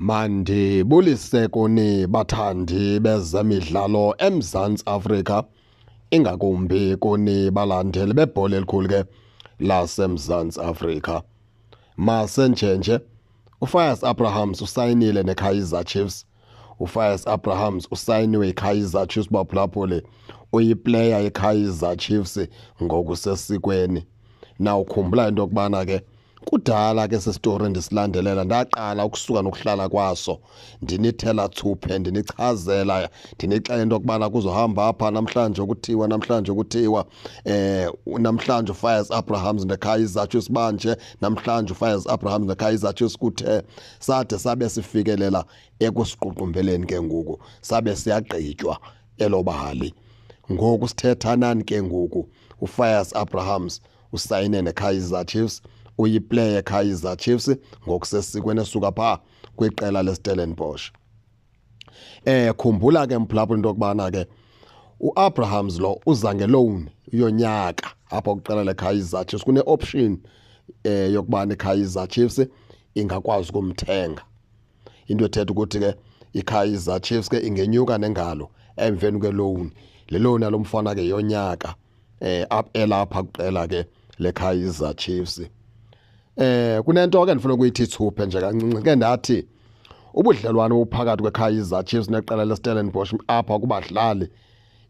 Mandibulise kuni bathandi bezemidlalo eMzantsi Afrika, ingakumbi kuni balandeli bebhola elikhulu ke laseMzantsi Afrika. Masenjenje, uFayaz Abrahams usayinile neKaizer Chiefs. UFayaz Abrahams usayiniwe yiKaizer Chiefs, baphulaphuli, uyiplayer yeKaizer Chiefs ngokusesikweni. Nawukhumbula into yokubana ke kudala ke sesitori ndisilandelela, ndaqala ukusuka nokuhlala kwaso ndinithela thuphe, ndinichazela, ndinixela into yokubana kuzohamba apha namhlanje kuthiwa, namhlanje kuthiwa namhlanje uFayaz Abrahams neKaizer Chiefs banje, namhlanje uFayaz Abrahams neKaizer Chiefs kuthe sade sabe sifikelela ekusiququmbeleni ke ngoku, sabe siyagqitywa elo bali. Ngoku sithetha nani ke ngoku, uFayaz Abrahams usayine neKaizer Chiefs, uyiplayer Kaizer Chiefs ngokusesikweni esuka pha kwiqela leStellenbosch. Khumbula ke mphulaphula into yokubana ke uAbrahams lo uza ngeloan yonyaka apha kwiqela leKaizer Chiefs. Kune option yokubana iKaizer Chiefs ingakwazi ukumthenga. Into ethetha ukuthi ke iKaizer Chiefs ke ingenyuka nengalo emveni kweloan. Le loan yalomfana ke yonyaka up elapha kuqela ke leKaizer Chiefs. Kunento ke ndifuna ukuyithi thuphe nje kancinci ke, ndathi ubudlelwane obuphakathi kweKaizer Chiefs neqela leStellenbosch apha kubadlali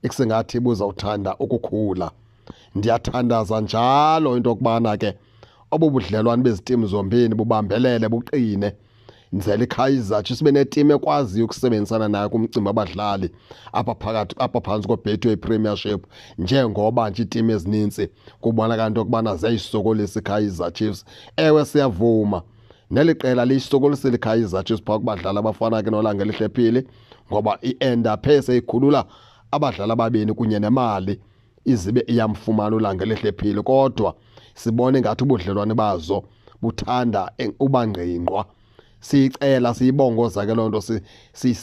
ikusengathi buzawuthanda ukukhula. Ndiyathandaza njalo into yokubana ke obu budlelwane bezitimu zombini bubambelele buqine, nzela iKaizer Chiefs ibe netimu ekwaziyo ukusebenzisana nayo kumcimbi wabadlali apha phakathi apha phantsi koBetway Premiership, njengoba nje iitimu ezinintsi kubonakala into yokubana ziyayisokolisa iKaizer Chiefs. Ewe, siyavuma neli qela liyisokolisile iKaizer Chiefs phaa kubadlali abafana ke noLangelihle Phili, ngoba i-end-uphe seyikhulula abadlali ababini kunye nemali izibe iyamfumana uLangelihle Phili, kodwa sibone ngathi ubudlelwane bazo buthanda uba ngqingqwa. Siyicela, siyibongoza ke loo nto,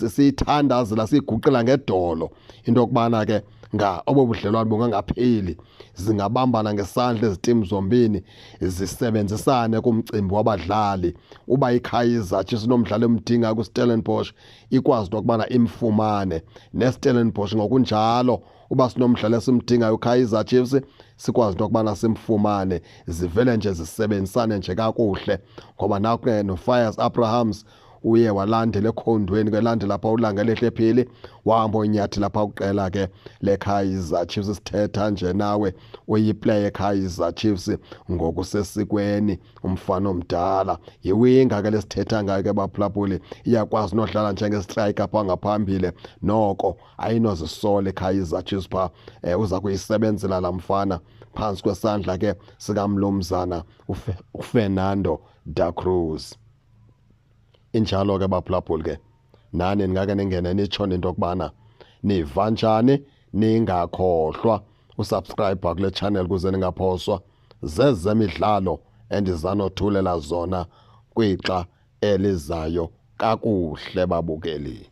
siyithandazela, siyiguqela ngedolo into yokubana ke nga obo budlelwane bungangapheli, zingabambana ngesandla ezi timu zombini, zisebenzisane kumcimbi wabadlali. Uba iKaizer Chiefs inomdlali emdinga kuStellenbosch, ikwazi into yokubana imfumane, neStellenbosch ngokunjalo uba sinomdlali esimdingayo uKaizer Chiefs, sikwazi into yokubana simfumane. Zivele nje zisebenzisane nje kakuhle, ngoba naku noFayaz Abrahams uye walandela ekhondweni ke, landela pha uLangelihle Phili, wahamba onyathela pha kuqela ke leKaizer Chiefs. Sithetha nje nawe uyiplayer Kaizer Chiefs ngokusesikweni, umfana omdala, yiwinga ke lesithetha ngayo ke baphulaphuli, iyakwazi nodlala njengestriker pha ngaphambili, noko ayinozisola iKaizer Chiefs pha. Uza kuyisebenzela laa mfana phantsi kwesandla ke sikamlumzana uFernando da Cruz. Injalo ke baphulaphuli ke, nani ningake ningene nitsho into yokubana niva njani, ningakhohlwa usubscribe kule channel kuze ningaphoswa zezemidlalo endizanothulela zona kwixa elizayo. Kakuhle babukeli.